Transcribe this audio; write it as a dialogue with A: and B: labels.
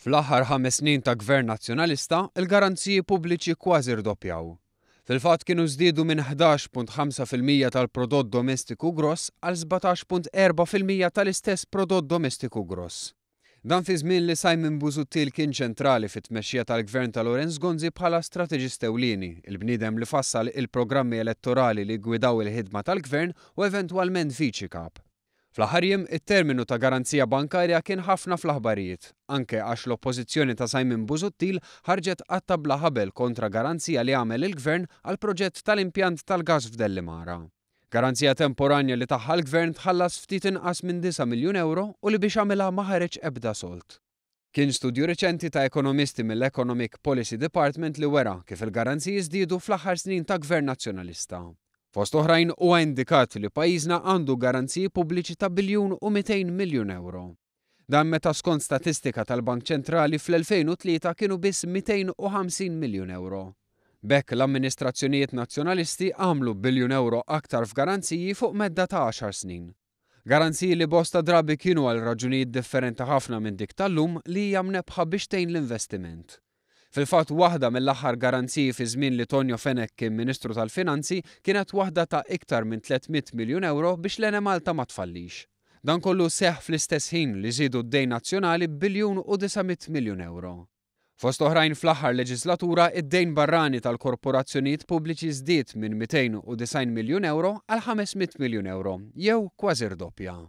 A: Fl-aħħar 5 snin ta' Gvern Nazzjonalista, il-garanziji pubbliċi kważi rdoppjaw. Fil-fatt kienu żdiedu minn 11.5% tal-prodott domestiku gross għal 17.4% tal-istess prodott domestiku gross. Dan fi żmien li Simon Busuttil kien ċentrali fit-tmexxija tal-Gvern ta' Lawrence Gonzi bħala strateġist ewlieni, il-bniedem li fassal il-programmi elettorali li ggwidaw il-ħidma tal-Gvern u eventwalment Viċi Kap. Fl-aħħar jiem, it-terminu ta' garanzija bankarja kien ħafna fl-aħbarijiet, anke għax l-Oppożizzjoni ta' Simon Busuttil ħarġet qatta' bla ħabel kontra garanzija li għamel il-Gvern għall-proġett tal-impjant tal-gass f'Dellimara. Garanzija temporanja li tagħha l-Gvern tħallas ftit inqas minn disa' miljun ewro u li biex għamilha ma ħareġ ebda sold. Kien studju riċenti ta' ekonomisti mill-Economic Policy Department li wera kif il-garanziji żdiedu fl-aħħar snin ta' Gvern Nazzjonalista. Fost oħrajn huwa indikat li pajjiżna għandu garanziji pubbliċi ta' biljun u 200 miljun ewro. Dan meta skont statistika tal-Bank Ċentrali fl-2003 kienu biss 250 miljun ewro. B'hekk l-amministrazzjonijiet Nazzjonalisti għamlu biljun ewro aktar f'garanziji fuq medda ta' għaxar snin. Garanziji li bosta drabi kienu għal raġunijiet differenti ħafna minn dik tal-lum li hija mnebbħa biex tgħin l-investiment. Fil-fatt waħda mill-aħħar garanziji fi żmien li Tonio Fenech kien Ministru tal-Finanzi kienet waħda ta' iktar minn 300 miljun ewro biex l-Enemalta ma tfallix. Dan kollu seħħ fl-istess ħin li żiedu d-dejn nazzjonali b'biljun u 900 miljun ewro. Fost oħrajn fl-aħħar leġislatura id-dejn barrani tal-korporazzjonijiet pubbliċi żdied minn 290 miljun ewro għal 500 miljun ewro, jew kważi rdoppja.